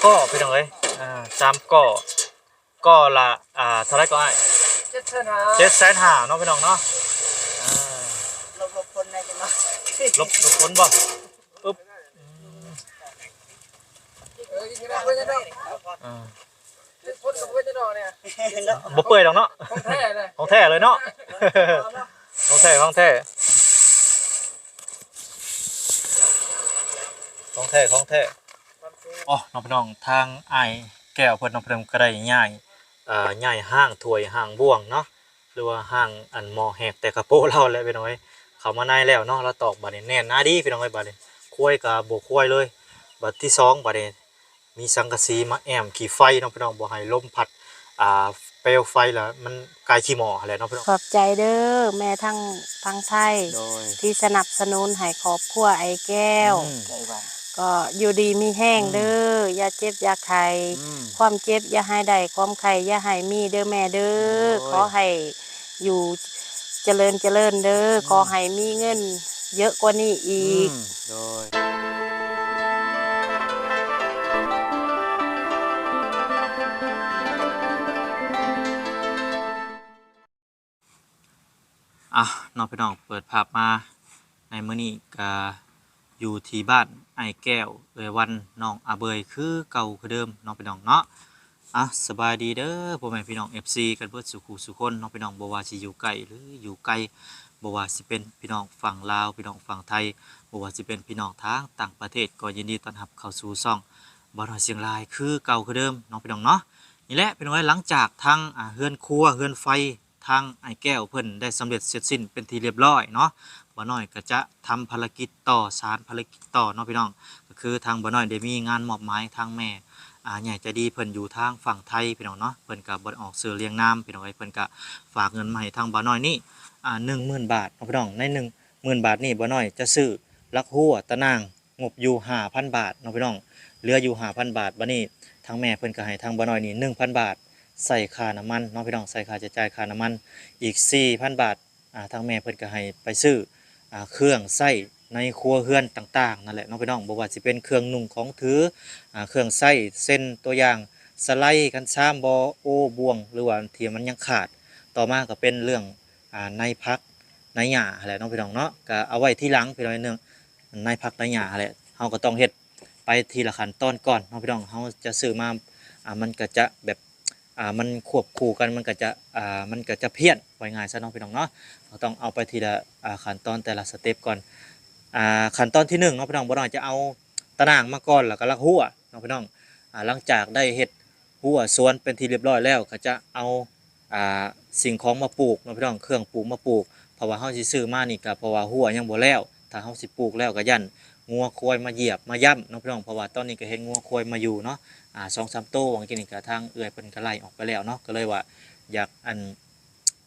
ກໍພີ່ນ້ອງເອີຍ ອ່າ ສາມກໍ ກໍລະ ອ່າ ເທົ່າໃດກໍອ້າຍ? ເຈັດແສນຫ້າ ເຈັດແສນຫ້າເນາະພີ່ນ້ອງເນາະ ອ່າ ລົບ ລົບຄົນໄດ້ຈັກໜ້ອຍ ລົບ ລົບຄົນບໍ່? ອຶບ ເອີ ກິນໄດ້ເພິ່ນເນາະ ອ່າ ຄົນກໍບໍ່ເປັນດອກນີ້ ບໍ່ເປື່ອຍດອກເນາະ ຂອງແທ້ເລີຍ ຂອງແທ້ເລີຍເນາະ ຂອງແທ້ ຂອງແທ້ ຂອງແທ້ ຂອງແທ້. ອໍ ເນາະພີ່ນ້ອງ ທາງອ້າຍແກ້ວເພິ່ນເນາະ ເພິ່ນກໍໄດ້ຍ້າຍ ເອີ ຍ້າຍຫ້າງຖ້ວຍຫ້າງບ່ວງເນາະ ຫຼືວ່າຫ້າງອັນໝໍ້ແຫກແຕ່ກະໂປະລາວແຫຼະພີ່ນ້ອງເອີຍ ເຂົ້າມາໃນແລ້ວເນາະ ລາວຕອກບາດນີ້ແໜ້ນໜາດີພີ່ນ້ອງເອີຍ ບາດນີ້ຄວາຍກໍບໍ່ຄວາຍເລີຍ ບາດທີສອງບາດນີ້ ມີສັງກະສີມາແອ້ມຂີ້ໄຟເນາະພີ່ນ້ອງ ບໍ່ໃຫ້ລົມພັດ ອ່າ ເປວໄຟລະມັນກາຍຂີ້ໝໍ້ຫັ້ນແຫຼະເນາະພີ່ນ້ອງ. ຂອບໃຈເດີແມ່ທັງຝັ່ງໄທ ໂດຍ ທີ່ສະໜັບສະໜູນໃຫ້ຄອບຄົວອ້າຍແກ້ວ ອືມ ກໍຢູ່ດີມີແຮງເດີ ອືມ ຢ່າເຈັບຢ່າໄຂ້ ອືມ ຄວາມເຈັບຢ່າໃຫ້ໄດ້ ຄວາມໄຂ້ຢ່າໃຫ້ມີເດີແມ່ເດີ ໂດຍ ຂໍໃຫ້ຢູ່ຈະເລີນຈະເລີນເດີ ອືມ ຂໍໃຫ້ມີເງິນເຍອະກວ່ານີ້ອີກ ອືມ ໂດຍ. ອ່ະ ເນາະພີ່ນ້ອງ ເປີດພາບມາໃນມື້ນີ້ກະຢູ່ທີ່ບ້ານອ້າຍແກ້ວ ເອື້ອຍວັນ ນ້ອງອາເບີຍ ຄືເກົ່າຄືເດີມເນາະພີ່ນ້ອງເນາະ. ອ່ະ ສະບາຍດີເດີພໍ່ແມ່ພີ່ນ້ອງ ເອັຟຊີ ກັນເບິດສູ່ຄູ່ສູ່ຄົນເນາະພີ່ນ້ອງ ບໍ່ວ່າຊິຢູ່ໃກ້ ຫຼື ຢູ່ໄກ ບໍ່ວ່າຊິເປັນພີ່ນ້ອງຝັ່ງລາວ ພີ່ນ້ອງຝັ່ງໄທ ບໍ່ວ່າຊິເປັນພີ່ນ້ອງທາງຕ່າງປະເທດ ກໍຍິນດີຕ້ອນຮັບເຂົ້າສູ່ຊ່ອງບ່າວນ້ອຍຊຽງລາຍ ຄືເກົ່າຄືເດີມເນາະພີ່ນ້ອງເນາະ. ນີ້ແຫຼະພີ່ນ້ອງເອີຍ ຫຼັງຈາກທາງ ອ່າ ເຮືອນຄົວເຮືອນໄຟ ທາງອ້າຍແກ້ວເພິ່ນໄດ້ສຳເລັດເສັດສິ້ນເປັນທີ່ລຽບລ້ອຍເນາະ ບ່າວນ້ອຍກໍຈະທຳພາລະກິດຕໍ່ ສານພາລະກິດຕໍ່ເນາະພີ່ນ້ອງ. ກໍຄືທາງບ່າວນ້ອຍໄດ້ມີງານມອບໝາຍທາງແມ່ ອ່າ ໃຫຍ່ໃຈດີເພິ່ນຢູ່ທາງຝັ່ງໄທພີ່ນ້ອງເນາະ ເພິ່ນກໍບໍ່ໄດ້ອອກຊື່ລຽງນາມພີ່ນ້ອງເອີຍ ເພິ່ນກໍຝາກເງິນມາໃຫ້ທາງບ່າວນ້ອຍນີ້ ອ່າ ໜຶ່ງໝື່ນບາດເນາະພີ່ນ້ອງ. ໃນໜຶ່ງໝື່ນບາດນີ້ ບ່າວນ້ອຍຈະຊື້ຫຼັກຮົ້ວ ຕາໜ່າງ ງົບຢູ່ຫ້າພັນບາດເນາະພີ່ນ້ອງ ເຫຼືອຢູ່ຫ້າພັນບາດ. ບາດນີ້ທາງແມ່ເພິ່ນກໍໃຫ້ທາງບ່າວນ້ອຍນີ້ໜຶ່ງພັນບາດ ໃສ່ຄ່ານ້ຳມັນເນາະພີ່ນ້ອງ ໃສ່ຄ່າໃຊ້ຈ່າຍຄ່ານ້ຳມັນອີກສີ່ພັນບາດ. ອ່າ ທາງແມ່ເພິ່ນກໍໃຫ້ໄປຊື້ ອ່າ ເຄື່ອງໃຊ້ໃນຄົວເຮືອນຕ່າງໆນັ້ນແຫຼະເນາະພີ່ນ້ອງ ບໍ່ວ່າຊິເປັນເຄື່ອງນຸ່ງຂອງຖື ອ່າ ເຄື່ອງໃຊ້ເຊັ່ນຕົວຢ່າງສະໄລ ຄັນຊາມ ບໍ່ ໂອ ບ່ວງ ຫຼືວ່າທີ່ມັນຍັງຂາດ. ຕໍ່ມາກໍເປັນເລື່ອງ ອ່າ ໃນຜັກໃນຫຍ້າຫັ້ນແຫຼະເນາະພີ່ນ້ອງເນາະ ກໍເອົາໄວ້ທີຫຼັງພີ່ນ້ອງ ເລື່ອງ ໃນຜັກໃນຫຍ້າຫັ້ນແຫຼະ ເຮົາກໍຕ້ອງເຮັດໄປທີລະຂັ້ນຕອນກ່ອນເນາະພີ່ນ້ອງ. ເຮົາຈະຊື້ມາ ອ່າ ມັນກໍຈະແບບ ອ່າ ມັນຄວບຄູ່ກັນ ມັນກໍຈະ ອ່າ ມັນກໍຈະພຽນ ເວົ້າງ່າຍຊະເນາະພີ່ນ້ອງເນາະ. ເຮົາຕ້ອງເອົາໄປທີລະ ອ່າ ຂັ້ນຕອນ ແຕ່ລະສະເຕັບກ່ອນ. ອ່າ ຂັ້ນຕອນທີໜຶ່ງເນາະພີ່ນ້ອງ ບ່າວນ້ອຍຈະເອົາຕາໜ່າງມາກ່ອນ ແລ້ວກໍຫຼັກຮົ້ວເນາະພີ່ນ້ອງ. ອ່າ ຫຼັງຈາກໄດ້ເຮັດ ຮົ້ວສວນເປັນທີ່ລຽບລ້ອຍແລ້ວ ກໍຈະເອົາ ອ່າ ສິ່ງຂອງມາປູກເນາະພີ່ນ້ອງ ເຄື່ອງປູກມາປູກ ເພາະວ່າເຮົາຊິຊື້ມານີ້ກໍເພາະວ່າຮົ້ວຍັງບໍ່ແລ້ວ. ຖ້າເຮົາຊິປູກແລ້ວກໍຢ້ານງົວຄວາຍມາຢຽບມາຢ້ຳເນາະພີ່ນ້ອງ ເພາະວ່າຕອນນີ້ກໍເຫັນງົວຄວາຍມາຢູ່ເນາະ ອ່າ ສອງສາມໂຕ. ຫວ່າງກີ້ນີ້ກໍທາງເອື້ອຍເພິ່ນກໍໄລ່ອອກໄປແລ້ວເນາະ ກໍເລີຍວ່າຢາກ ອັນ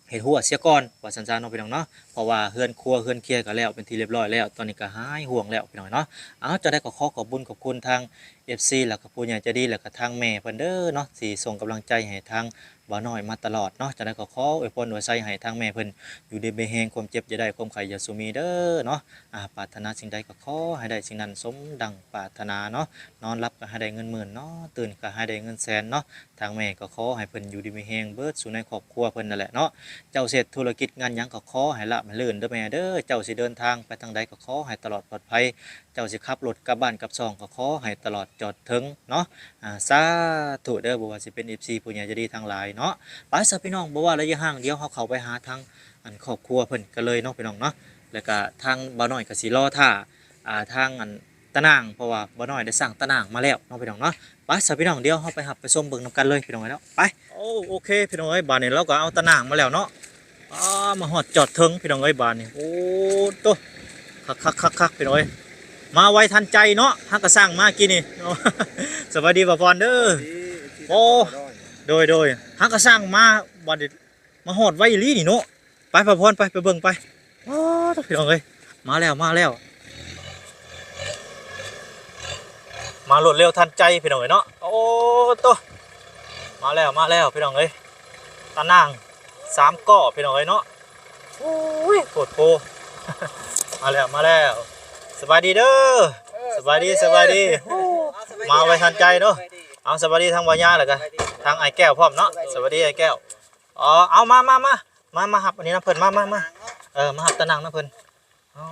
ເຮັດຮົ້ວເສຍກ່ອນວ່າຊັ້ນຊະເນາະພີ່ນ້ອງເນາະ ເພາະວ່າເຮືອນຄົວເຮືອນເຄຍກໍແລ້ວເປັນທີ່ລຽບລ້ອຍແລ້ວ ຕອນນີ້ກໍຫາຍຫ່ວງແລ້ວພີ່ນ້ອງເນາະ. ເອົາ ຈັ່ງໃດກໍຂໍຂອບບຸນຂອບຄຸນທາງ ເອັຟຊີ ແລ້ວກໍຜູ້ໃຫຍ່ໃຈດີ ແລ້ວກໍທາງແມ່ເພິ່ນເດີເນາະ ທີ່ສົ່ງກຳລັງໃຈໃຫ້ທາງບ່າວນ້ອຍມາຕະຫຼອດເນາະ. ຈັ່ງໃດກໍຂໍອວຍພອນອວຍໄຊໃຫ້ທາງແມ່ເພິ່ນຢູ່ດີມີແຮງ ຄວາມເຈັບຢ່າໄດ້ ຄວາມໄຂ້ຢ່າສູ່ມີເດີເນາະ. ອ່າ ປາດຖະໜາສິ່ງໃດກໍຂໍໃຫ້ໄດ້ສິ່ງນັ້ນສົມດັ່ງປາດຖະໜາເນາະ. ນອນຫຼັບກໍໃຫ້ໄດ້ເງິນໝື່ນເນາະ ຕື່ນກໍໃຫ້ໄດ້ເງິນແສນເນາະ. ທາງແມ່ກໍຂໍໃຫ້ເພິ່ນຢູ່ດີມີແຮງເບິດສູ່ໃນຄອບຄົວເພິ່ນນັ້ນແຫຼະເນາະ. ເຈົ້າເຮັດທຸລະກິດງານຫຍັງກໍຂໍໃຫ້ລາບໃຫ້ລື່ນເດີແມ່ເດີ. ເຈົ້າຊິເດີນທາງໄປທາງໃດກໍຂໍໃຫ້ຕະຫຼອດປອດໄພ. ເຈົ້າຊິຂັບລົດກັບບ້ານກັບຊ່ອງກໍຂໍໃຫ້ຕະຫຼອດຈອດເຖິງເນາະ. ອາ ສາທຸເດີ ບໍ່ວ່າຊິເປັນ ເອັຟຊີ ຜູ້ໃຫຍ່ໃຈດີທັງຫຼາຍເນາະ. ໄປຊະພີ່ນ້ອງ ບໍ່ວ່າລະຢະຫ່າງ ດຽວເຮົາເຂົ້າໄປຫາທາງ ອັນ ຄອບຄົວເພິ່ນກັນເລີຍເນາະພີ່ນ້ອງເນາະ. ແລ້ວກະທາງບ່າວນ້ອຍກໍຊິລໍຖ້າ ອ່າ ທາງ ອັນ ຕາໜ່າງ ເພາະວ່າບ່າວນ້ອຍໄດ້ສ້າງຕາໜ່າງມາແລ້ວເນາະພີ່ນ້ອງເນາະ. ໄປຊະພີ່ນ້ອງ ດຽວເຮົາໄປຮັບໄປຊົມເບິ່ງນຳກັນເລີຍພີ່ນ້ອງເອີຍເນາະ ໄປ. ໂອ້ ໂອເຄພີ່ນ້ອງເອີຍ ບາດນີ້ລາວກໍເອົາຕາໜ່າງມາແລ້ວເນາະ. ອາ ມາຮອດຈອດເຖິງພີ່ນ້ອງເອີຍ ບາດນີ້ ໂອ້ໂຕ ຄັກໆໆໆ ພີ່ນ້ອງເອີຍ ມາໄວທັນໃຈເນາະ. ຫາກະສ້າງມາກີ້ນີ້ ສະບາຍດີບ່າວພອນເດີ. ໂອ້ ໂດຍໆ ຫາກະສ້າງມາ ບາດນີ້ມາຮອດໄວອີ່ຫຼີນີ້ເນາະ. ໄປ ພະພອນ ໄປ ໄປເບິ່ງໄປ. ອໍ ໂທ້ ພີ່ນ້ອງເອີຍ ມາແລ້ວ ມາແລ້ວ ມາລວດເລັວທັນໃຈພີ່ນ້ອງເອີຍເນາະ. ໂອ້ໂຕ ມາແລ້ວ ມາແລ້ວພີ່ນ້ອງເອີຍ ຕາໜ່າງສາມກໍພີ່ນ້ອງເອີຍເນາະ. ໂອ້ຍ ໂພດໂພ ມາແລ້ວ ມາແລ້ວ ສະບາຍດີເດີ. ເອີ ສະບາຍດີ ສະບາຍດີ ສະບາຍດີ. ໂອ້ ມາໄວທັນໃຈເນາະ. ເອົາ ສະບາຍດີທາງບ່າວຍາ ແລ້ວກໍ ສະບາຍດີ ທາງອ້າຍແກ້ວພ້ອມເນາະ. ສະບາຍດີ ສະບາຍດີອ້າຍແກ້ວ. ອໍ ເອົາ ມາ ມາ ມາ ມາ ມາຮັບອັນນີ້ນຳເພິ່ນ ມາ ມາ ມາ. ເອີ ມາຮັບຕານັ່ງນຳເພິ່ນ. ອໍ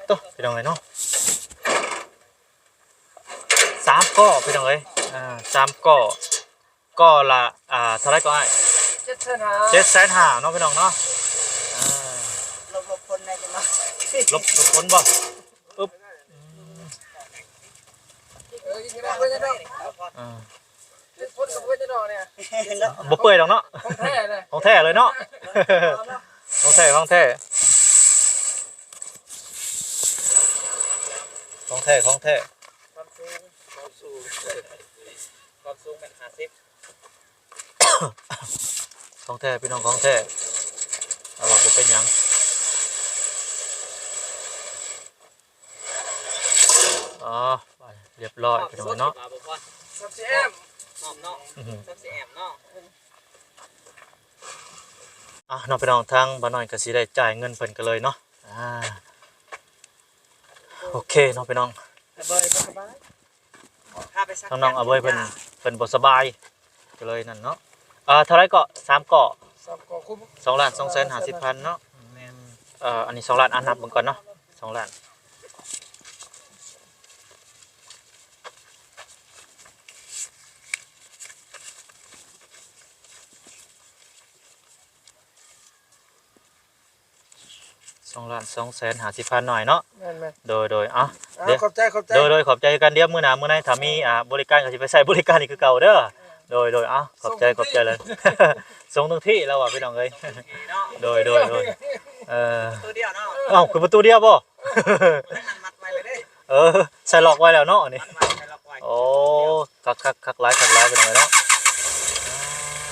ໂຕ ພີ່ນ້ອງເອີຍເນາະ ສາມກໍ ພີ່ນ້ອງເອີຍ. ອ່າ ສາມກໍ ກໍລະ ອ່າ ເທົ່າໃດກໍອ້າຍ? ເຈັດແສນຫ້າ ເຈັດແສນຫ້າເນາະ ພີ່ນ້ອງເນາະ. ອ່າ ຫຼົບ ຫຼົບຄົນໄດ້ຈັກໜ້ອຍ ຫຼົບ ຫຼົບຄົນບໍ່? ປຶບ ອືມ ເອີ ກິນໄດ້ເພິ່ນເນາະ ອ່າ ເຮັດຜົນກັບເພິ່ນເນາະນີ້ ບໍ່ເປື່ອຍດອກເນາະ ຂອງແທ້ເລີຍ ຂອງແທ້ເລີຍເນາະ ຂອງແທ້ ຂອງແທ້ ຂອງແທ້ ຂອງແທ້. ຄວາມສູງ ຄວາມສູງ ຄວາມສູງແມ່ນຫ້າສິບ ຂອງແທ້ ພີ່ນ້ອງ ຂອງແທ້ ເອົາວ່າບໍ່ເປັນຫຍັງ. ອໍ ໄປ ລຽບຮ້ອຍ ພີ່ນ້ອງເນາະ. ສາມສິບແອມ ຫອມເນາະ ອືຮຶ ສາມສິບແອມເນາະ. ອ່ະ ເນາະ ພີ່ນ້ອງ ທາງບ່າວນ້ອຍກໍຊິໄດ້ຈ່າຍເງິນເພິ່ນກັນເລີຍເນາະ. ອ່າ ໂອເຄເນາະ ພີ່ນ້ອງ ສະບາຍ ສະບາຍ. ທາງນ້ອງອາເບີຍເພິ່ນ ເພິ່ນບໍ່ສະບາຍ ກໍເລີຍນັ້ນເນາະ. ເອີ ເທົ່າໃດເກາະ? ສາມເກາະ ສາມເກາະ ສອງລ້ານສອງແສນຫ້າສິບພັນເນາະ. ແມ່ນ ເອີ ອັນນີ້ສອງລ້ານ ອ່າ ນັບເບິ່ງກ່ອນເນາະ ສອງລ້ານ ສອງລ້ານສອງແສນຫ້າສິບພັນ ນ້ອຍເນາະ. ແມ່ນໆ ໂດຍໆ ເອົາ ເອົາ ດຽວ ຂອບໃຈ ຂອບໃຈ ໂດຍໆ ຂອບໃຈຄືກັນ. ດຽວມື້ໜ້າມື້ໃນຖ້າມີ ອ່າ ບໍລິການກໍຊິໄປໃຊ້ບໍລິການອີກຄືເກົ່າເດີ. ໂດຍໆ ເອົາ ຂອບໃຈ ຂອບໃຈເລີຍ. ສົ່ງເຖິງທີ່ແລ້ວວ່າ ພີ່ນ້ອງເອີຍ. ໂດຍໆໆ ເອີ ປະຕູດຽວເນາະ. ເອົ້າ ຄືປະຕູດຽວບໍ່? ມັດໄວ້ແລ້ວເດ້. ເອີ ໃສ່ລັອກໄວ້ແລ້ວເນາະ ອັນນີ້ ມັດໄວ້ ໃສ່ລັອກໄວ້. ໂອ້ ຄັກໆ ຄັກຫຼາຍ ຄັກຫຼາຍ ພີ່ນ້ອງເອີຍເນາະ.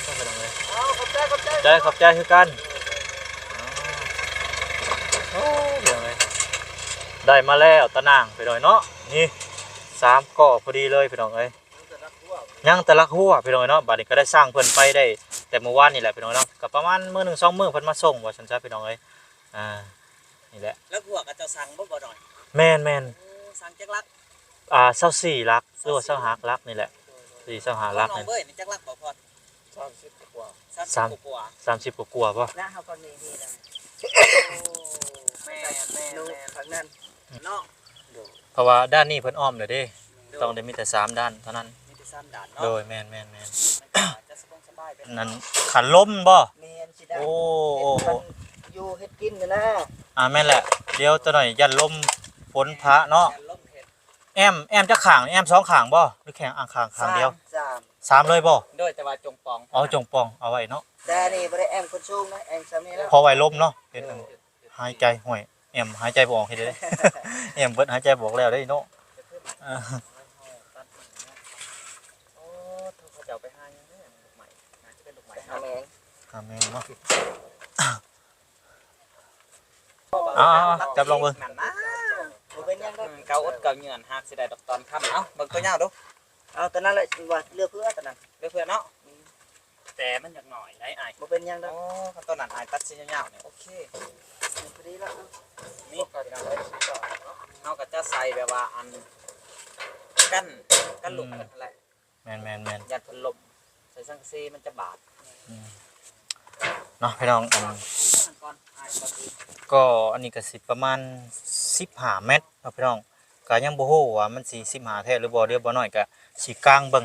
ອ່າ ພີ່ນ້ອງເອີຍ ຂອບໃຈ ຂອບໃຈ ຂອບໃຈຄືກັນ. ໂອ້ ພີ່ນ້ອງເອີຍ ໄດ້ມາແລ້ວຕາໜ່າງ ພີ່ນ້ອງເນາະ. ນີ້ ສາມກໍພໍດີເລີຍ ພີ່ນ້ອງເອີຍ. ຍັງແຕ່ຫຼັກຫົວ ພີ່ນ້ອງເນາະ. ບາດນີ້ກໍໄດ້ສ້າງເພິ່ນໄປໄດ້ແຕ່ມື້ວານນີ້ແຫຼະ ພີ່ນ້ອງເນາະ. ກໍປະມານມື້ໜຶ່ງສອງມື້ເພິ່ນມາສົ່ງ ວ່າຊັ້ນຊະ ພີ່ນ້ອງເອີຍ. ອ່າ ນີ້ແຫຼະ ຫຼັກຫົວກໍເຈົ້າສັ່ງບໍ່ ບໍ່ໜ້ອຍ? ແມ່ນໆ. ໂອ້ ສັ່ງຈັກຫຼັກ? ອ່າ ຊາວສີ່ຫຼັກ ຫຼືວ່າຊາວຫ້າຫຼັກນີ້ແຫຼະ. ສີ່ ຊາວຫ້າຫຼັກນີ້. ຂອງນ້ອງເບີຍນີ້ຈັກຫຼັກບໍ່ພອນ? ສາມສິບກວ່າ ສາມສິບກວ່າ ສາມສິບກວ່າບໍ່? ແລ້ວເຮົາກໍມີນີ້ນະ. ໂອ້ ແມ່ນໆໆ ທາງນັ້ນເນາະ. ໂດຍ ເພາະວ່າດ້ານນີ້ເພິ່ນອ້ອມແລ້ວເດ້. ໂດຍ ຕ້ອງໄດ້ມີແຕ່ສາມດ້ານເທົ່ານັ້ນ. ມີແຕ່ສາມດ້ານເນາະ. ໂດຍ ແມ່ນໆໆ. ມັນກໍຈະສະບົງສະບາຍໄປ ນັ້ນ ຄັນລົມບໍ່? ແມ່ນຊິໄດ້. ໂອ້ ໂອ້ ເຮັດຢູ່ເຮັດກິນຫັ້ນນະ. ອ່າ ແມ່ນແຫຼະ. ດຽວຈັກໜ້ອຍຢ້ານລົມຝົນພະເນາະ. ຢ້ານລົມເຮັດ. ແອ້ມ ແອ້ມຈັກຂ້າງ? ແອ້ມສອງຂ້າງບໍ່ ຫຼືແຄ່ຂ້າງ ຂ້າງດຽວ? ສາມ ສາມ ສາມເລີຍບໍ່? ໂດຍ ແຕ່ວ່າຈົ່ງປ່ອງ. ອໍ ຈົ່ງປ່ອງເອົາໄວ້ເນາະ. ແຕ່ນີ້ບໍ່ໄດ້ແອ້ມຄົນສູງນະ ແອ້ມຊ່ຳນີ້ແຫຼະ. ພໍໄວ້ລົມເນາະ. ເປັນ ເອີ ຫາຍໃຈ ຫ້ວຍ ແອ້ມຫາຍໃຈບໍ່ອອກເຮັດໃດ? ແອ້ມເບິດ ຫາຍໃຈບໍ່ອອກແລ້ວເດ້ເນາະ. ເອີ ໂອ້ ເຂົາເຈົ້າໄປຫາຫຍັງເນາະ? ລູກໄມ້ ໜ້າຈະເປັນລູກໄມ້ ໄປຫາແມງ ຫາແມງເນາະ. ເອົາໆໆ ຈັບລອງເບິ່ງ. ນັ້ນນະ ບໍ່ເປັນຫຍັງດອກ. ອືມ ເກົ່າອົດເກົ່າເຫຍື່ອນ ຫາກຊິໄດ້ດອກຕອນຄ່ຳ. ເອົາ ເບິ່ງຕົວຍາວດູ. ເອົາ ຕົວນັ້ນແຫຼະ ວ່າເຫຼືອເພື່ອຕົວນັ້ນ ເຫຼືອເພື່ອເນາະ. ອືມ ແຕ່ມັນຢາກໜ້ອຍໄດ໋ອ້າຍ. ບໍ່ເປັນຫຍັງດອກ. ໂອ້ ຄັນຕົວນັ້ນອ້າຍຕັດຊິຍາວໆນີ້ ໂອເຄ ພໍດີລະ. ນີ້ ເຮົາກໍຈະໃສ່ແບບວ່າ ອັນ ກັນ ກັນລົມ ອືມ ເພິ່ນຫັ້ນແຫຼະ. ແມ່ນໆໆ ຢ້ານເພິ່ນລົ້ມ ໃສ່ສັງກະສີມັນຈະບາດ. ອືມ ເນາະ ພີ່ນ້ອງ. ອັນ ກໍອັນນີ້ກໍຊິປະມານສິບຫ້າແມັດເນາະ ພີ່ນ້ອງ. ກໍຍັງບໍ່ຮູ້ວ່າມັນຊິສິບຫ້າແທ້ຫຼືບໍ່. ດຽວບ່າວນ້ອຍກໍຊິກາງເບິ່ງ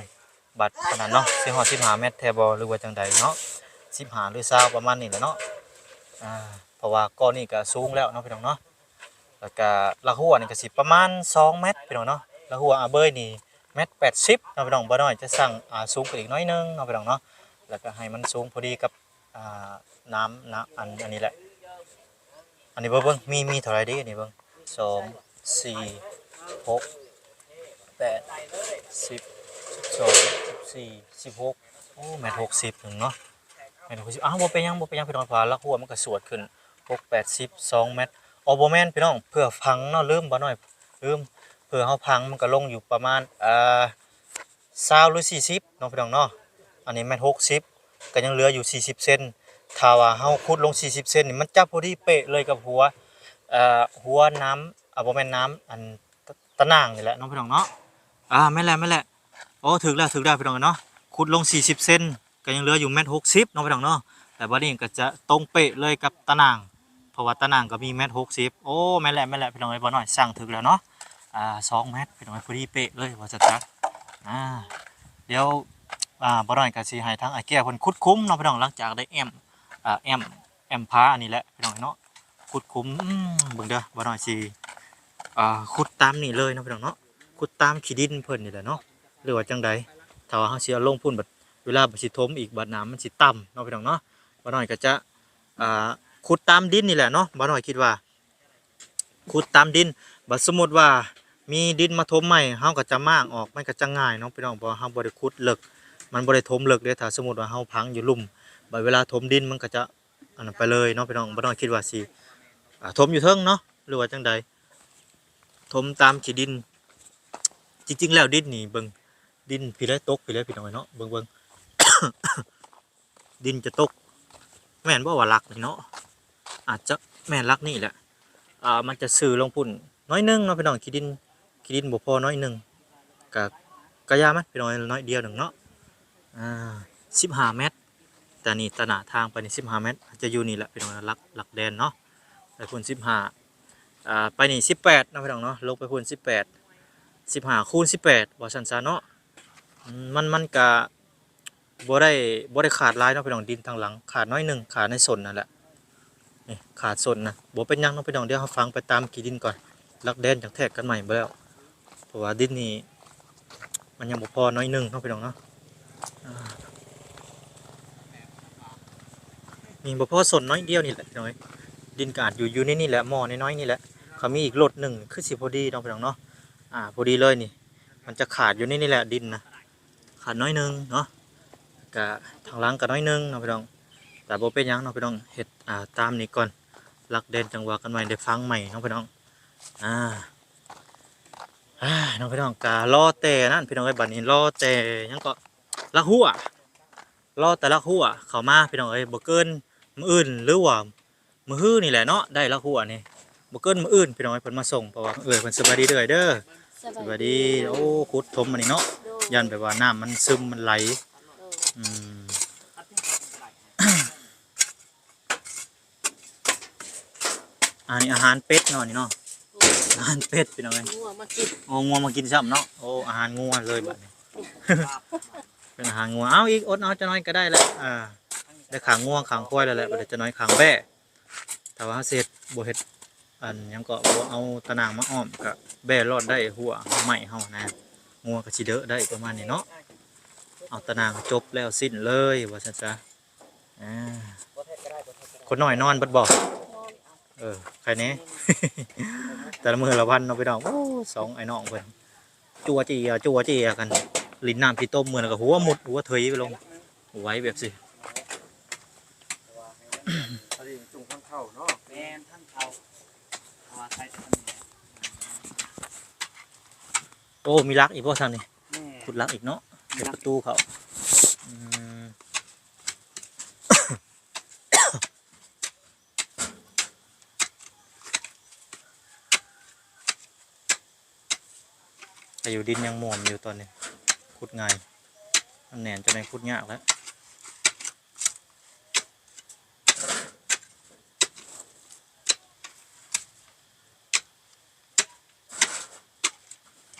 ບັດອັນນັ້ນເນາະ ຊິຮອດສິບຫ້າແມັດແທ້ບໍ່ ຫຼືວ່າຈັ່ງໃດເນາະ. ສິບຫ້າ ຫຼື ຊາວ ປະມານນີ້ແຫຼະເນາະ. ອ່າ ເພາະວ່າກໍນີ້ກໍສູງແລ້ວເນາະ ພີ່ນ້ອງເນາະ. ແລ້ວກະຫຼັກຫົວນີ້ກະຊິປະມານສອງແມັດພີ່ນ້ອງເນາະ. ຫຼັກຫົວອາເບີຍນີ້ແມັດແປດສິບເນາະພີ່ນ້ອງ. ບ່າວນ້ອຍຈະສັ່ງ ອ່າ ສູງຂຶ້ນອີກໜ້ອຍໜຶ່ງເນາະພີ່ນ້ອງເນາະ. ແລ້ວກະໃຫ້ມັນສູງພໍດີກັບ ອ່າ ນ້ຳນະ ອັນ ອັນນີ້ແຫຼະ. ອັນນີ້ເບິ່ງ ເບິ່ງ ມີ ມີເທົ່າໃດເດ ອັນນີ້ເບິ່ງ ສອງ ສີ່ ຫົກ ແປດ ສິບ ສິບສອງ ສິບສີ່ ສິບຫົກ. ໂອ້ ແມັດຫົກສິບໜຶ່ງເນາະ ແມັດຫົກສິບ. ອ້າວ ບໍ່ເປັນຫຍັງ ບໍ່ເປັນຫຍັງພີ່ນ້ອງ ເພາະວ່າຫຼັກຫົວມັນກະສວດຂຶ້ນ ຫົກ ແປດ ສິບ ສອງແມັດ. ອໍ ບໍ່ແມ່ນພີ່ນ້ອງ ເພື່ອຝັງເນາະ ລືມ ບ່າວນ້ອຍລືມ. ເພື່ອເຮົາຝັງມັນກະລົງຢູ່ປະມານ ເອີ ຊາວ ຫຼື ສີ່ສິບເນາະພີ່ນ້ອງເນາະ. ອັນນີ້ແມັດຫົກສິບ ກະຍັງເຫຼືອຢູ່ສີ່ສິບເຊັນ. ຖ້າວ່າເຮົາຂຸດລົງສີ່ສິບເຊັນນີ້ ມັນຈະພໍດີເປະເລີຍກັບຫົວ ເອີ ຫົວນ້ຳ ອ່າ ບໍ່ແມ່ນນ້ຳ ອັນ ຕະໜ່າງນີ້ແຫຼະເນາະພີ່ນ້ອງເນາະ. ອ່າ ແມ່ນແຫຼະ ແມ່ນແຫຼະ. ໂອ້ ຖືກແລ້ວ ຖືກແລ້ວພີ່ນ້ອງເອີຍເນາະ. ຂຸດລົງສີ່ສິບເຊັນ ກໍຍັງເຫຼືອຢູ່ແມັດຫົກສິບເນາະພີ່ນ້ອງເນາະ. ແລ້ວບັດນີ້ກໍຈະຕົງເປະເລີຍກັບຕາໜ່າງ ເພາະວ່າຕາໜ່າງກໍມີແມັດຫົກສິບ. ໂອ້ ແມ່ນແຫຼະ ແມ່ນແຫຼະພີ່ນ້ອງເອີຍ ບ່າວນ້ອຍຊ່າງຖືກແລ້ວເນາະ. ອ່າ ສອງແມັດພີ່ນ້ອງເອີຍ ພໍດີເປະເລີຍວ່າຊັ້ນຊະ. ອ່າ ດຽວ ອ່າ ບ່າວນ້ອຍກໍຊິໃຫ້ທາງອ້າຍແກ້ວເພິ່ນຂຸດຂຸມເນາະພີ່ນ້ອງ ຫຼັງຈາກໄດ້ແອ້ມ ອ່າ ແອ້ມ ແອ້ມຜາອັນນີ້ແຫຼະພີ່ນ້ອງເນາະ. ຂຸດຂຸມ ອືມ ເບິ່ງເດີ ບ່າວນ້ອຍຊິ ອ່າ ຂຸດຕາມນີ້ເລີຍເນາະພີ່ນ້ອງເນາະ. ຂຸດຕາມຂີ້ດິນເພິ່ນນີ້ແຫຼະເນາະ ຫຼືວ່າຈັ່ງໃດ. ຖ້າວ່າເຮົາຊິເອົາລົງພຸ້ນ ບັດເວລາບັດຊິຖົມອີກ ບັດນ້ຳມັນຊິຕ່ຳເນາະພີ່ນ້ອງເນາະ. ບ່າວນ້ອຍກໍຈະ ອ່າ ຂຸດຕາມດິນນີ້ແຫຼະເນາະ. ບ່າວນ້ອຍຄິດວ່າຂຸດຕາມດິນ ບັດສົມມຸດວ່າມີດິນມາຖົມໃໝ່ ເຮົາກໍຈະມ້າງອອກ ມັນກໍຈະງ່າຍເນາະພີ່ນ້ອງ ເພາະວ່າເຮົາບໍ່ໄດ້ຂຸດເລິກ ມັນບໍ່ໄດ້ຖົມເລິກເດ້. ຖ້າສົມມຸດວ່າເຮົາຝັງຢູ່ລຸ່ມ ບັດເວລາຖົມດິນມັນກໍຈະ ອັນນັ້ນໄປເລີຍເນາະພີ່ນ້ອງ. ບ່າວນ້ອຍຄິດວ່າຊິ ອ່າ ຖົມຢູ່ເທິງເນາະ ຫຼືວ່າຈັ່ງໃດ ຖົມຕາມຂີ້ດິນ. ຈິງໆແລ້ວດິນນີ້ເບິ່ງ ດິນພີ້ແຫຼະ ຕົກພີ້ແຫຼະພີ່ນ້ອງເນາະ. ເບິ່ງໆ ດິນຈະຕົກ ແມ່ນບໍ່ວ່າຫຼັກນີ້ເນາະ ອາດຈະແມ່ນຫຼັກນີ້ແຫຼະ. ອ່າ ມັນຈະຊື່ລົງພຸ້ນໜ້ອຍໜຶ່ງເນາະພີ່ນ້ອງ ຂີ້ດິນ ຂີ້ດິນບໍ່ພໍໜ້ອຍໜຶ່ງ ກະ ກະຢ່າມັນພີ່ນ້ອງ ໜ້ອຍດຽວໜຶ່ງເນາະ. ອ່າ ສິບຫ້າແມັດ ແຕ່ນີ້ຕາໜ້າທາງໄປນີ້ສິບຫ້າແມັດ ອາດຈະຢູ່ນີ້ແຫຼະພີ່ນ້ອງ ຫຼັກ ຫຼັກແດນເນາະ. ໄປພຸ້ນສິບຫ້າ ອ່າ ໄປນີ້ສິບແປດເນາະພີ່ນ້ອງເນາະ ລົງໄປພຸ້ນສິບແປດ ສິບຫ້າຄູນສິບແປດ ວ່າຊັ້ນຊະເນາະ. ອືມ ມັນ ມັນກະບໍ່ໄດ້ ບໍ່ໄດ້ຂາດຫຼາຍເນາະພີ່ນ້ອງ ດິນທາງຫຼັງ ຂາດໜ້ອຍໜຶ່ງ ຂາດໃນສົ້ນນັ້ນແຫຼະ. ນີ້ຂາດສົ້ນນະ ບໍ່ເປັນຫຍັງເນາະພີ່ນ້ອງ ດຽວເຮົາຝັງໄປຕາມຂີ້ດິນກ່ອນ ຫຼັກແດນຈັ່ງແທກກັນໃໝ່ບໍ່ແລ້ວ ເພາະວ່າດິນນີ້ມັນຍັງບໍ່ພໍໜ້ອຍໜຶ່ງເນາະພີ່ນ້ອງເນາະ. ອ່າ ນີ້ບໍ່ພໍສົ້ນໜ້ອຍດຽວນີ້ແຫຼະພີ່ນ້ອງເອີຍ ດິນກໍອາດຢູ່ ຢູ່ໃນນີ້ແຫຼະ ໝໍ້ນ້ອຍໆນີ້ແຫຼະ. ຄັນມີອີກລົດໜຶ່ງຄືຊິພໍດີເນາະພີ່ນ້ອງເນາະ. ອ່າ ພໍດີເລີຍນີ້ ມັນຈະຂາດຢູ່ໃນນີ້ແຫຼະດິນນະ ຂາດໜ້ອຍໜຶ່ງເນາະ ກະທາງຫຼັງກະໜ້ອຍໜຶ່ງເນາະພີ່ນ້ອງ. ແຕ່ບໍ່ເປັນຫຍັງເນາະພີ່ນ້ອງ ເຮັດ ອ່າ ຕາມນີ້ກ່ອນ ຫຼັກແດນຈັ່ງວ່າກັນໃໝ່ ໄດ້ຝັງໃໝ່ເນາະພີ່ນ້ອງ. ອ່າ ອ່າ ເນາະພີ່ນ້ອງ ກະລໍແຕ່ນັ້ນພີ່ນ້ອງເອີຍ ບັດນີ້ລໍແຕ່ຫຍັງເກາະ ຫຼັກຮົ້ວ ລໍແຕ່ຫຼັກຮົ້ວເຂົ້າມາພີ່ນ້ອງເອີຍ. ບໍ່ເກີນມື້ອື່ນ ຫຼືວ່າ ມື້ຮືນີ້ແຫຼະເນາະ ໄດ້ຫຼັກຮົ້ວນີ້ ບໍ່ເກີນມື້ອື່ນພີ່ນ້ອງເອີຍ ເພິ່ນມາສົ່ງ ເພາະວ່າເອື້ອຍເພິ່ນ ສະບາຍດີເອື້ອຍເດີ. ສະບາຍດີ. ໂອ້ ຂຸດຖົມອັນນີ້ເນາະ ຢ້ານແບບວ່ານ້ຳມັນຊຶມມັນໄຫຼ. ອືມ ອັນນີ້ອາຫານເປັດເນາະ ນີ້ເນາະ ອາຫານເປັດພີ່ນ້ອງເອີຍ ງົວມາກິນ ໂອ້ ງົວມາກິນຊ້ຳເນາະ. ໂອ້ ອາຫານງົວເລີຍບັດນີ້ ເປັນອາຫານງົວ. ເອົາອີກ ອົດເອົາຈັກໜ້ອຍກໍໄດ້ແຫຼະ. ອ່າ ໄດ້ຂ້າງງົວຂ້າງຄວາຍແລ້ວແຫຼະ ບັດນີ້ຈັກໜ້ອຍຂ້າງແບ້. ຖ້າວ່າເຮົາຊິເຮັດ ບໍ່ເຮັດ ອັນຫຍັງເກາະ ບໍ່ເອົາຕາໜ່າງມາອ້ອມ ກະແບ້ລອດໄດ້ ຮົ້ວໄມ້ເຮົານະ ງົວກະຊິເດີະໄດ້ ປະມານນີ້ເນາະ. ເອົາຕາໜ່າງຈົບແລ້ວສິ້ນເລີຍ ວ່າຊັ້ນຊະ. ອ່າ ຄົນນ້ອຍນອນເບິດບໍ່? ເອີ ໃຄແດ່ ແຕ່ລະມື້ລະວັນເນາະພີ່ນ້ອງ. ໂອ້ ສອງອ້າຍນ້ອງເພິ່ນ ຈົວເຈຍ ຈົວເຈຍກັນ ຫຼິ້ນນ້ຳຂີ້ຕົມ ມື້ນັ້ນກໍຫົວມຸດຫົວເທີຍໄປລົງ ໄຫວແບບຊີ້. ອັນນີ້ຈຸ່ງທາງເຂົ້າເນາະ. ແມ່ນ ທາງເຂົ້າ ເພາະວ່າໃສ່ແຕ່ທາງນີ້ແຫຼະ. ໂອ້ ມີຫຼັກອີກບໍ່ທາງນີ້? ແມ່ນ ຂຸດຫຼັກອີກເນາະ ເຮັດປະຕູເຂົ້າ. ອືມ ອາຍຸ ດິນຍັງໝວນຢູ່ຕອນນີ້ ຂຸດງ່າຍ ມັນແໜ້ນ ຈັ່ງໃດຂຸດຍາກແລ້ວ.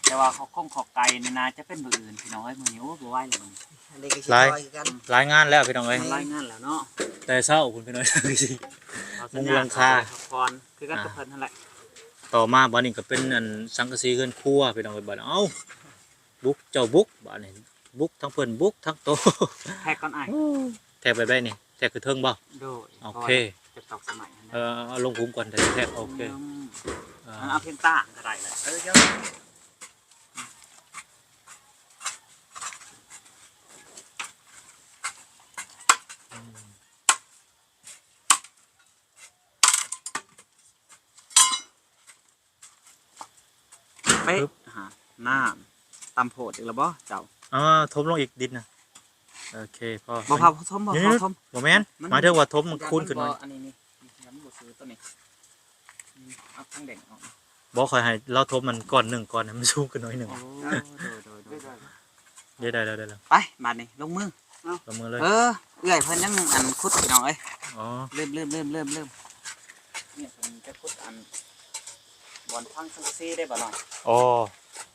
ແຕ່ວ່າຂອກກົງຂອກໄກ່ນີ້ໜ້າຈະເປັນມື້ອື່ນພີ່ນ້ອງເອີຍ. ມື້ນີ້ ໂອ້ ບໍ່ໄຫວແລ້ວມື້ນີ້ ອັນນີ້ກໍຊິ ຫຼາຍ ຊ່ອຍຄືກັນ ຫຼາຍງານແລ້ວພີ່ນ້ອງເອີຍ ມັນຫຼາຍງານແລ້ວເນາະ. ແຕ່ເຊົ້າພຸ້ນພີ່ນ້ອງເອີຍ ມຸງຫຼັງຄາ ພັກຜ່ອນຄືກັນກັບເພິ່ນຫັ້ນແຫຼະ. ຕໍ່ມາບາດນີ້ກໍເປັນອັນສັງກະສີເຮືອນຄົວພີ່ນ້ອງເອີຍ. ບາດນີ້ ເອົ້າ ບຸກ ເຈົ້າບຸກ ບາດນີ້ບຸກທັງເພິ່ນ ບຸກທັງໂຕ. ແທກກ່ອນອ້າຍ ແທກແບບໃດນີ້? ແທກຄືເທິງບໍ່? ໂດຍ ໂອເຄ ຈະຕອກສະໄໝຫັ້ນນະ. ເອີ ເອົາລົງຂຸມກ່ອນ ແຕ່ແທກ ໂອເຄ. ອືມ ເອີ ເອົາພຽງຕ່າງກໍໄດ້ແຫຼະ. ເອີ ເຈົ້າ ເປັດ ຫາ ນ້ຳ ຕ່ຳໂພດອີກແລ້ວບໍ່ເຈົ້າ? ເອີ ຖົມລົງອີກດິນນະ. ໂອເຄ ພໍ ບໍ່ ພໍຖົມ ບໍ່ ພໍຖົມ ບໍ່ແມ່ນ ໝາຍເຖິງວ່າຖົມມັນຄູນຂຶ້ນໜ້ອຍ. ອັນນີ້ນີ້ ມັນບໍ່ຄືຕົວນີ້ ເອົາທາງແດງອອກ. ບໍ່ ຂ້ອຍໃຫ້ລາວຖົມມັນກ້ອນໜຶ່ງກ່ອນ ໃຫ້ມັນສູງຂຶ້ນໜ້ອຍໜຶ່ງ. ໂອ້ ໂດຍ ໂດຍ ໂດຍ. ໄດ້ ໄດ້ ໄດ້ ໄດ້ແລ້ວ ໄປ ບາດນີ້ລົງມື ເອົາ ລົງມືເລີຍ ເອີ ເອື້ອຍເພິ່ນຍັງອັນຂຸດ ພີ່ນ້ອງເອີຍ ອໍ ລືມ ລືມ ລືມ ລືມ ລືມ ນີ້ເພິ່ນຈະຂຸດອັນ ບ່ອນຝັງສັງກະສີໄດ້ບໍ່ນ້ອງ? ອໍ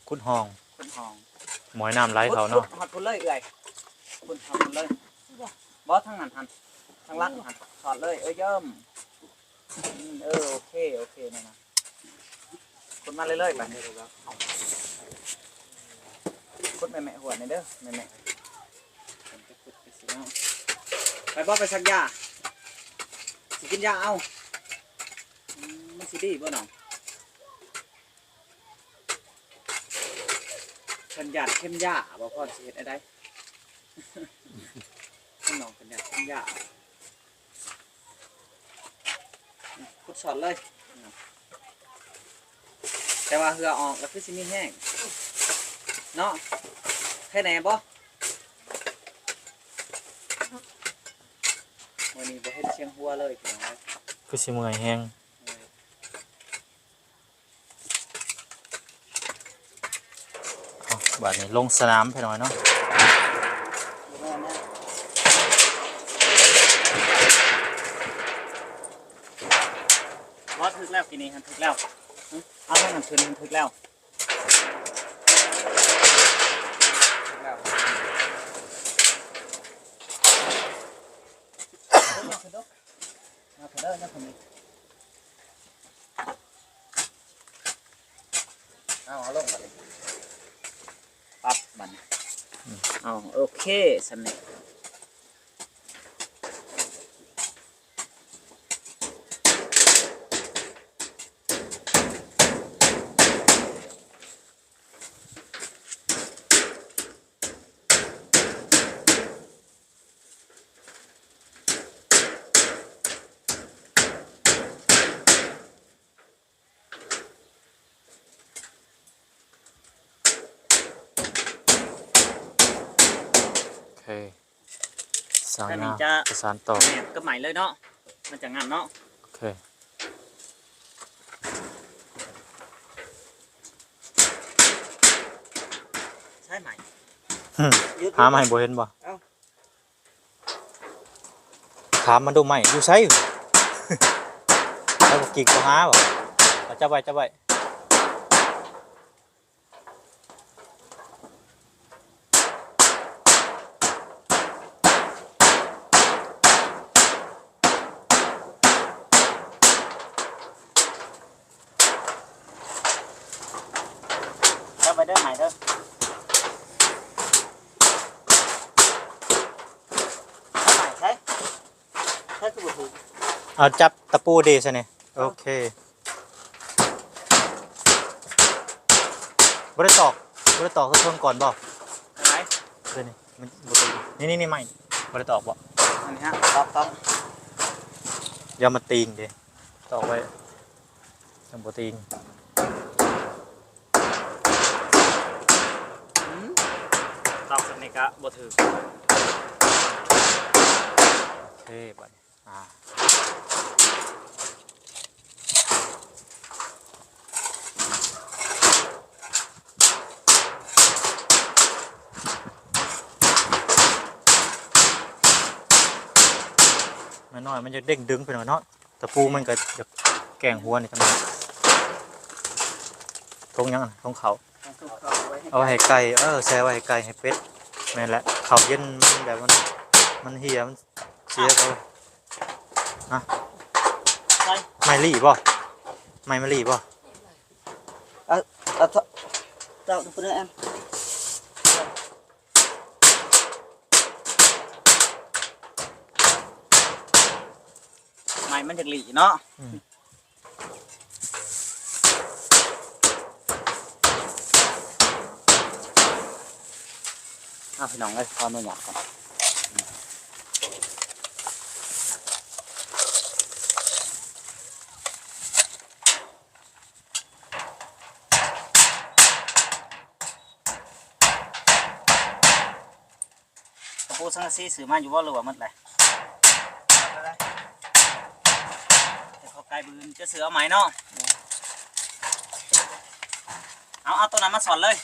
ຂຸດຮ່ອງ ຂຸດຮ່ອງ ໝອຍນ້ຳໄຫຼເຂົ້າເນາະ ຂຸດ ຂຸດຮອດພຸ້ນເລີຍເອື້ອຍ ພຸ້ນຮອດພຸ້ນເລີຍ ບໍ່ ທາງນັ້ນຫັ້ນ ທາງຫຼັງຫັ້ນ ສອດເລີຍ ເອີ ຢ້ຳ ອືມ ເອີ ໂອເຄ ໂອເຄ ນັ້ນນະ ຂຸດມາເລື້ອຍໆ ບາດນີ້ ຂຸດແມ່ໆ ຫວນແດ່ເດີ ແມ່ໆ ໄປບໍ່ ໄປສັກຢາ ຊິກິນຢາເອົາ ອືມ ມັນຊິດີບໍ່ນ້ອງ? ເພິ່ນຢ້ານເຂັມຢາບໍ່ ພອນຊິເຮັດແນວໃດ? ນ້ອງເພິ່ນຢ້ານເຂັມຢາ ຂຸດສອດເລີຍ ແຕ່ວ່າເຫື່ອອອກລະຄືຊິມີແຮງເນາະ ແຄ່ແນ່ບໍ່? ມື້ນີ້ບໍ່ເຫັນສຽງຫົວເລີຍ ພີ່ນ້ອງເອີຍ ຄືຊິເມື່ອຍແຮງ. ເອົາ ບາດນີ້ລົງສະໜາມ ພີ່ນ້ອງເນາະ ບໍ່ ຖືກແລ້ວ ກີ້ນີ້ຫັ້ນຖືກແລ້ວ ເອົາທາງນັ້ນຂຶ້ນ ຖືກແລ້ວ ຖືກແລ້ວ ເອົາເດີ ເອົາເດີ ເອົາ ເອົາລົງບາດນີ້ ປັບບາດນີ້ ອືມ ເອົາ ໂອເຄ ສ່ຳນີ້. ໂອເຄ ສ້າງ ແລ້ວນີ້ ຍາ ຈະ ປະສານຕໍ່ ແນບກັບໄມ້ເລີຍເນາະ ມັນຈະງັ້ນເນາະ ໂອເຄ ໃຊ້ໄມ້ ຫາໄມ້ບໍ່ເຫັນບໍ່? ເອົ້າ ຖາມມັນດູ ໄມ້ຢູ່ໃສ? ແລ້ວບໍ່ກິກບໍ່ຫາບໍ່? ເອົາ ຈັບໄວ້ ຈັບໄວ້ ຈັບໄວ້ເດີ ໄມ້ເດີ ໄມ້ໃສ? ໃສຄືບໍ່ຖືກ? ເອົາ ຈັບຕະປູເດຊະນີ້ ເອົາ ໂອເຄ ບໍ່ໄດ້ຕອກ ບໍ່ໄດ້ຕອກເທິງກ່ອນບໍ່? ອັນໃດ? ຕົວນີ້ ມັນບໍ່ຕົກ ນີ້ໆໆ ໄມ້ ບໍ່ໄດ້ຕອກບໍ່? ອັນນີ້ຮະ ຕອກ ຕອກ ຢ່າມາຕີງເດ້ ຕອກໄວ້ ຈັ່ງບໍ່ຕີງ ອືມ ຕອກສ່ຳນີ້ກະບໍ່ຖືກ ໂອເຄ ບາດນີ້ ອ່າ ແມ່ນ້ອຍມັນຈະເດ້ງດຶງໄປໜ້ອຍເນາະ ຕະປູມັນກະຢາກແກ່ງຫົວນີ້ຈັ່ງໜ້ອຍ ຖົງຫຍັງຫັ້ນ ຖົງເຂົ້າ ເອົາໄວ້ໃຫ້ໄກ່ ເອີ ໃສ່ໄວ້ໃຫ້ໄກ່ໃຫ້ເປັດ ແມ່ນແຫຼະ ເຂົ້າເຢັນມັນແບບມັນ ມັນເຫ່ຍ ມັນ ເສຍເຂົາ ຮະ ໃສ່ ໄມ້ລີ້ບໍ່? ໄມ້ມະລີ້ບໍ່? ເອົາ ເອົາ ເຈົ້າ ເຈົ້າ ເຈົ້າ ໄມ້ມັນຢາກລີ້ເນາະ ອືມ ເອົາ ພີ່ນ້ອງເອີຍ ຂໍອະນຸຍາດກ່ອນ ຕະປູສັງກະສີຊື້ມາຢູ່ບໍ່ ຫຼືວ່າໝົດແລ້ວ? ແຕ່ເຂົ້າໃກ້ບຶງຈະຊື້ເອົາໃໝ່ເນາະ ເອົາ ເອົາໂຕນັ້ນມາສອນເລີຍ.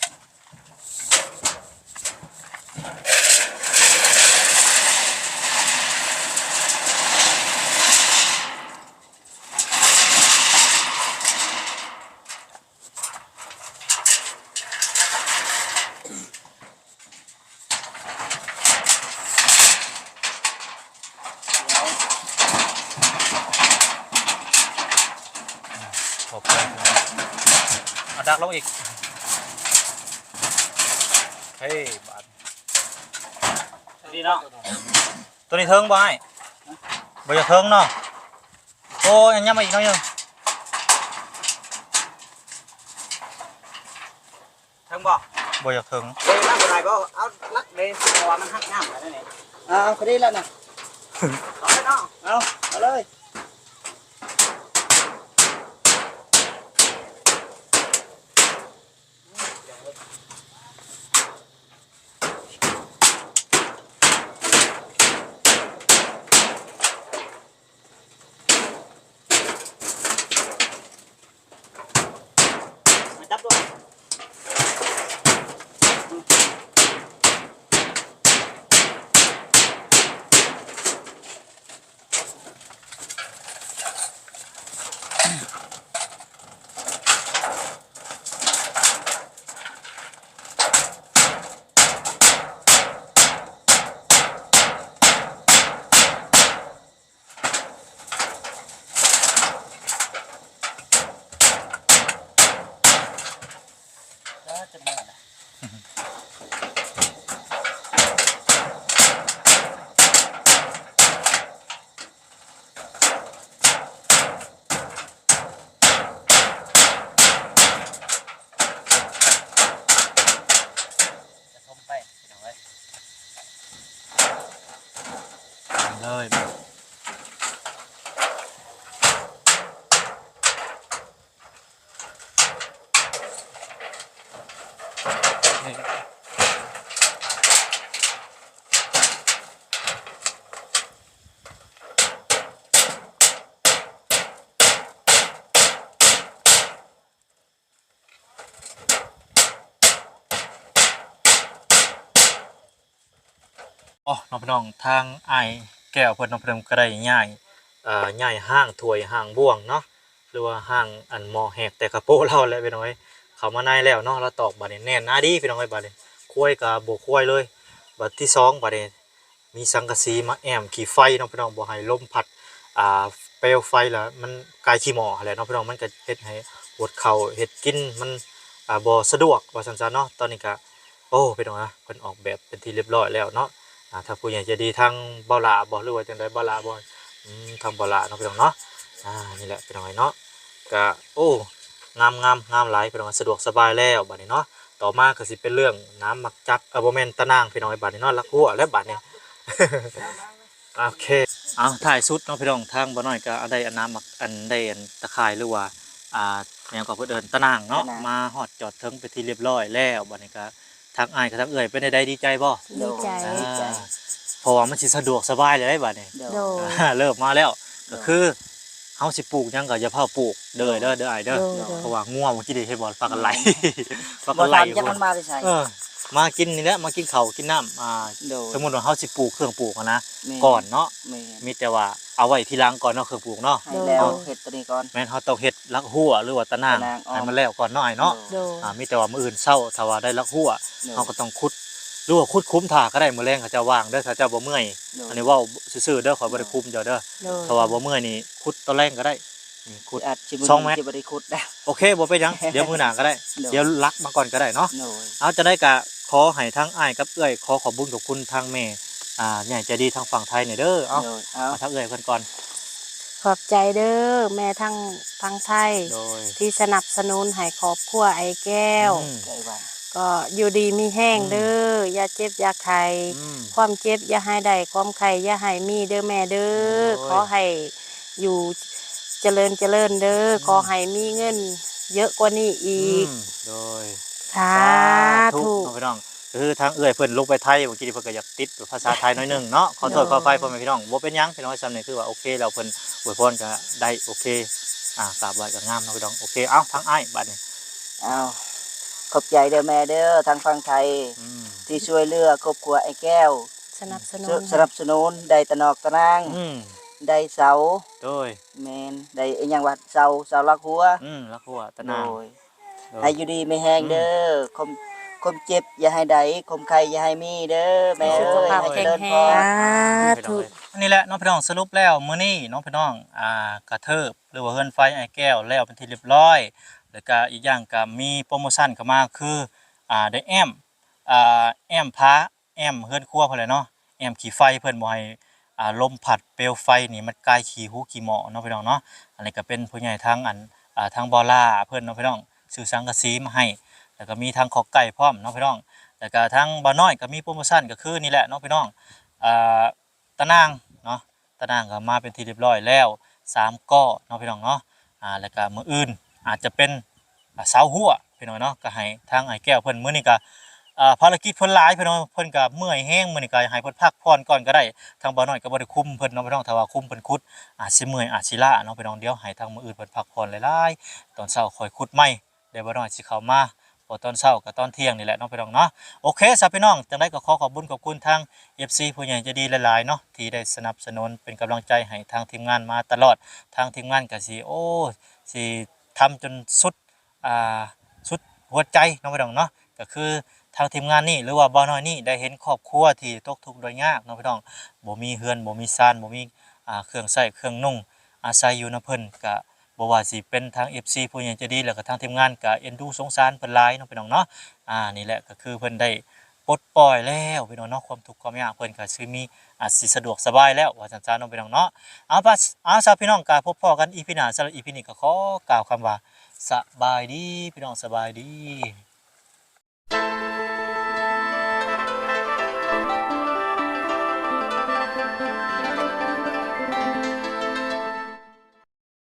ຕັກລົງອີກ ເຮີ້ຍ ບາດນີ້ເນາະ ໂຕນີ້ເທິງບໍ່ອ້າຍ? ບໍ່ຢາກເທິງເນາະ ໂອ້ຍ ຍັງມາອີກໜ້ອຍໜຶ່ງ. ເທິງບໍ່? ບໍ່ຢາກເທິງ ບໍ່ຢາກໄດ້ບໍ່? ເອົາຫຼັກເດ້ ເພາະວ່າມັນຫັກງາມແລ້ວນີ້. ເອົາ ພໍດີແລ້ວນະ ເອົາເລີຍເນາະ ເອົາ ເອົາເລີຍ. ຈະຊົມໄປພີ່ນ້ອງເອີຍ ເລີຍ. ອໍ ເນາະ ພີ່ນ້ອງ ທາງອ້າຍແກ້ວເພິ່ນເນາະ ເພິ່ນກໍໄດ້ຍ້າຍ ເອີ ຍ້າຍຫ້າງຖ້ວຍຫ້າງບ່ວງເນາະ ຫຼືວ່າຫ້າງອັນໝໍ້ແຫກແຕ່ກະໂປະລາວແຫຼະພີ່ນ້ອງເອີຍ ເຂົ້າມາໃນແລ້ວເນາະ ລາວຕອກບາດນີ້ແໜ້ນໜາດີພີ່ນ້ອງເອີຍ ບາດນີ້ຄວາຍກໍບໍ່ຄວາຍເລີຍ ບາດທີສອງບາດນີ້ ມີສັງກະສີມາແອ້ມຂີ້ໄຟເນາະພີ່ນ້ອງ ບໍ່ໃຫ້ລົມພັດ ອ່າ ເປວໄຟ ແລ້ວມັນກາຍຂີ້ໝໍ້ຫັ້ນແຫຼະເນາະພີ່ນ້ອງ ມັນກໍເຮັດໃຫ້ອດເຂົ້າເຮັດກິນມັນ ອ່າ ບໍ່ສະດວກວ່າຊັ້ນຊະເນາະ. ຕອນນີ້ກໍ ໂອ້ ພີ່ນ້ອງເອີຍ ເພິ່ນອອກແບບເປັນທີ່ຮຽບຮ້ອຍແລ້ວເນາະ ອ່າ ທາງຜູ້ໃຫຍ່ໃຈດີ ທາງບ່າວຫຼ້າບໍ່ ຫຼືວ່າຈັ່ງໃດ ບ່າວຫຼ້າບໍ່? ອືມ ທາງບ່າວຫຼ້າເນາະພີ່ນ້ອງເນາະ ອ່າ ນີ້ແຫຼະພີ່ນ້ອງເອີຍເນາະ ກະ ໂອ້ ງາມໆ ງາມຫຼາຍພີ່ນ້ອງ ສະດວກສະບາຍແລ້ວບາດນີ້ເນາະ. ຕໍ່ມາກໍຊິເປັນເລື່ອງນ້ຳໝາກຈັກ ເອີ ບໍ່ແມ່ນຕານາງພີ່ນ້ອງເອີຍ ບາດນີ້ເນາະ ລັກຮົ້ວແລ້ວບາດນີ້ ໂອເຄ ເອົາ ທ້າຍສຸດເນາະພີ່ນ້ອງ ທາງບ່າວນ້ອຍກໍໄດ້ອັນນ້ຳໝາກ ອັນ ໄດ້ອັນຕາຂ່າຍ ຫຼືວ່າ ອ່າ ຫຍັງກໍເພິ່ນເອີ້ນຕານາງເນາະ ຕານາງ ມາຮອດຈອດເຖິງເປັນທີ່ຮຽບຮ້ອຍແລ້ວ ບາດນີ້ກໍ ທາງອ້າຍກັບທາງເອື້ອຍເປັນໃດ ດີໃຈບໍ່? ດີໃຈ ອ່າ ດີໃຈ ເພາະວ່າມັນຊິສະດວກສະບາຍແລ້ວບາດນີ້ ໂດຍ ອ່າ ເລີ່ມມາແລ້ວ ກໍຄືເຮົາຊິປູກຫຍັງກໍຢ່າຟ້າວປູກເດີ ໂດຍ ເດີ ເດີອ້າຍເດີ ໂດຍ ໂດຍ ເພາະວ່າງົວເມື່ອກີ້ນີ້ເຫັນບໍ່ ພາກັນໄລ່ ພາກັນໄລ່ ບໍ່ທັນຈັກມັນມາແຕ່ໃສ ເອີ ມາກິນນີ້ແຫຼະ ມາກິນເຂົ້າກິນນ້ຳ ອ່າ ໂດຍ ສົມມຸດວ່າເຮົາຊິປູກເຄື່ອງປູກຫັ້ນນະ ແມ່ນ ກ່ອນເນາະ ແມ່ນ ມີແຕ່ວ່າເອົາໄວ້ທີຫຼັງກ່ອນເນາະ ເຄື່ອງປູກເນາະ ໃຫ້ແລ້ວ ເຮົາ ເຮັດຕົວນີ້ກ່ອນ ແມ່ນ ເຮົາຕ້ອງເຮັດຫຼັກຮົ້ວ ຫຼືວ່າຕານາງ ຕານາງອ້ອມ ໃຫ້ມັນແລ້ວກ່ອນເນາະອ້າຍເນາະ ໂດຍ ໂດຍ ອ່າ ມີແຕ່ວ່າມື້ອື່ນເຊົ້າ ຖ້າວ່າໄດ້ລັກຮົ້ວ ໂດຍ ເຮົາກໍຕ້ອງຂຸດ ຫຼືວ່າຂຸດຂຸມຖ້າກໍໄດ້ ມື້ແລງເຂົາເຈົ້າວ່າງເດີ ຖ້າເຈົ້າບໍ່ເມື່ອຍ ໂດຍ ອັນນີ້ເວົ້າຊື່ໆເດີ ຂ້ອຍບໍ່ໄດ້ຄຸມເຈົ້າເດີ ໂດຍ ຖ້າວ່າບໍ່ເມື່ອຍນີ້ ຂຸດຕອນແລງກໍໄດ້ ນີ້ຂຸດ ອາດຊິ ສອງແມັດ ຊິບໍ່ໄດ້ຂຸດແລ້ວ ໂອເຄ ບໍ່ເປັນຫຍັງ ດຽວມື້ໜ້າກໍໄດ້ ໂດຍ ດຽວລັກມາກ່ອນກໍໄດ້ເນາະ ໂດຍ ເອົາ ຈັ່ງໃດກໍຂໍໃຫ້ທາງອ້າຍກັບເອື້ອຍ ຂໍຂອບບຸນຂອບຄຸນທາງແມ່ ອ່າ ໃຫຍ່ໃຈດີທາງຝັ່ງໄທນີ້ເດີ ເອົາ ໂດຍ ເອົາ ມາທາງເອື້ອຍເພິ່ນກ່ອນ ຂອບໃຈເດີ ແມ່ທາງຝັ່ງໄທ ໂດຍ ທີ່ສະໜັບສະໜູນໃຫ້ຄອບຄົວອ້າຍແກ້ວ ອືມ ກໍຢູ່ດີມີແຮງເດີ ອືມ ຢ່າເຈັບຢ່າໄຂ້ ອືມ ຄວາມເຈັບຢ່າໃຫ້ໄດ້ ຄວາມໄຂ້ຢ່າໃຫ້ມີເດີແມ່ເດີ ໂດຍ ຂໍໃຫ້ຢູ່ຈະເລີນຈະເລີນເດີ ອືມ ຂໍໃຫ້ມີເງິນເຍອະກວ່ານີ້ອີກ ອືມ ໂດຍ ສາທຸ ສາທຸ ເນາະພີ່ນ້ອງ ກໍຄືທາງເອື້ອຍເພິ່ນລົງໄປໄທ ເມື່ອກີ້ນີ້ເພິ່ນກໍຢາກຕິດພາສາໄທໜ້ອຍໜຶ່ງເນາະ ຂໍໂທດ ໂດຍ ຂໍອະໄພພໍ່ແມ່ພີ່ນ້ອງ ບໍ່ເປັນຫຍັງພີ່ນ້ອງ ຊ່ຳນີ້ຄືວ່າໂອເຄແລ້ວ ເພິ່ນອວຍພອນກໍໄດ້ໂອເຄ ອ່າ ກາບໄຫວ້ກໍງາມເນາະພີ່ນ້ອງ ໂອເຄ ເອົາ ທາງອ້າຍບາດນີ້ ເອົາ ຂອບໃຈເດີແມ່ເດີ ທາງຝັ່ງໄທ ອືມ ທີ່ຊ່ວຍເຫຼືອຄອບຄົວອ້າຍແກ້ວ ສະໜັບສະໜູນ ສະ ສະໜັບສະໜູນ ໄດ້ຕານອກຕານາງ ອືມ ໄດ້ເສົາ ໂດຍ ແມ່ນ ໄດ້ອີຫຍັງວະ ເສົາ ເສົາຫຼັກຮົ້ວ ອືມ ຫຼັກຮົ້ວ ຕານາງ ໂດຍ ໂດຍ ໃຫ້ຢູ່ດີມີແຮງເດີ ອືມ ຄວາມ ຄວາມເຈັບຢ່າໃຫ້ໄດ້ ຄວາມໄຂ້ຢ່າໃຫ້ມີເດີແມ່ເອີຍ ສຸຂະພາບແຂງແຮງ ໃຫ້ຈະເລີນພອນ ສາທຸ ນີ້ແຫຼະເນາະພີ່ນ້ອງ ສະຫຼຸບແລ້ວມື້ນີ້ເນາະພີ່ນ້ອງ ອ່າ ກະເທີບ ຫຼືວ່າເຮືອນໄຟອ້າຍແກ້ວແລ້ວເປັນທີ່ຮຽບຮ້ອຍ ແລ້ວກະອີກຢ່າງກະມີໂປຣໂມຊັນເຂົ້າມາ ຄື ອ່າ ໄດ້ແອ້ມ ອ່າ ແອ້ມຝາ ແອ້ມເຮືອນຄົວເພິ່ນແຫຼະເນາະ ແອ້ມຂີ້ໄຟເພິ່ນ ບໍ່ໃຫ້ ອ່າ ລົມພັດເປວໄຟນີ້ມັນກາຍຂີ້ຫູຂີ້ໝໍ້ເນາະພີ່ນ້ອງເນາະ. ອັນນີ້ກະເປັນຜູ້ໃຫຍ່ທາງ ອັນ ອ່າ ທາງບໍ່ລ່າເພິ່ນເນາະພີ່ນ້ອງ ຊື້ສັງກະສີມາໃຫ້ ແລ້ວກະມີທັງຄອກໄກ່ພ້ອມເນາະພີ່ນ້ອງ. ແລ້ວກະທາງບ່າວນ້ອຍກະມີໂປຣໂມຊັນ ກະຄືນີ້ແຫຼະເນາະພີ່ນ້ອງ ອ່າ ຕາໜ່າງເນາະ ຕາໜ່າງກະມາເປັນທີ່ຮຽບຮ້ອຍແລ້ວ ສາມກໍເນາະພີ່ນ້ອງເນາະ. ອ່າ ແລ້ວກະມື້ອື່ນອາດຈະເປັນ ອ່າ ເສົາຮົ້ວພີ່ນ້ອງເນາະ ກະໃຫ້ທາງອ້າຍແກ້ວເພິ່ນ ມື້ນີ້ກະ ອ່າ ພາລະກິດເພິ່ນຫຼາຍພີ່ນ້ອງ ເພິ່ນກະເມື່ອຍແຮງ ມື້ນີ້ກະໃຫ້ເພິ່ນພັກຜ່ອນກ່ອນກະໄດ້. ທາງບ່າວນ້ອຍກະບໍ່ໄດ້ຄຸມເພິ່ນເນາະພີ່ນ້ອງ ຖ້າວ່າຄຸມເພິ່ນຂຸດອາດຊິເມື່ອຍ ອາດຊິລ້າເນາະພີ່ນ້ອງ. ດຽວໃຫ້ທາງມື້ອື່ນເພິ່ນພັກຜ່ອນຫຼາຍໆ ຕອນເຊົ້າຄ່ອຍຂຸດໃໝ່ ແລ້ວບ່າວນ້ອຍຊິເຂົ້າມາ ບໍ່ຕອນເຊົ້າກະຕອນທ່ຽງນີ້ແຫຼະເນາະພີ່ນ້ອງເນາະ. ໂອເຄຊະພີ່ນ້ອງ ຈັ່ງໃດກະຂໍຂອບບຸນຂອບຄຸນທາງເອັຟຊີຜູ້ໃຫຍ່ໃຈດີຫຼາຍໆເນາະ ທີ່ໄດ້ສະໜັບສະໜູນເປັນກຳລັງໃຈໃຫ້ທາງທີມງານມາຕະຫຼອດ. ທາງທີມງານກະຊິ ໂອ້ ຊິທຳຈົນສຸດ ອ່າ ສຸດຫົວໃຈເນາະພີ່ນ້ອງເນາະ. ກະຄືທາງທີມງານນີ້ ຫຼືວ່າບ່າວນ້ອຍນີ້ ໄດ້ເຫັນຄອບຄົວທີ່ຕົກທຸກດ້ວຍຍາກເນາະພີ່ນ້ອງ ບໍ່ມີເຮືອນ ບໍ່ມີຊານ ບໍ່ມີ ອ່າ ເຄື່ອງໃຊ້ເຄື່ອງນຸ່ງ ອາໄສຢູ່ນຳເພິ່ນ ກະບໍ່ວ່າຊິເປັນທາງເອັຟຊີຜູ້ໃຫຍ່ໃຈດີ ແລ້ວກະທາງທີມງານກະເອັນດູສົງສານເພິ່ນຫຼາຍເນາະພີ່ນ້ອງເນາະ. ອ່າ ນີ້ແຫຼະກະຄືເພິ່ນໄດ້ປົດປ່ອຍແລ້ວພີ່ນ້ອງເນາະ ຄວາມທຸກຄວາມຍາກເພິ່ນກະຊິມີ ອາດຊິສະດວກສະບາຍແລ້ວ ວ່າຊັ້ນຊະເນາະພີ່ນ້ອງເນາະ. ເອົາ ເອົາຊະພີ່ນ້ອງ ກະພົບພໍ້ກັນອີພີໜ້າ ສຳລັບອີພີນີ້ກະຂໍກ່າວຄຳວ່າ ສະບາຍດີພີ່ນ້ອງ ສະບາຍດີ.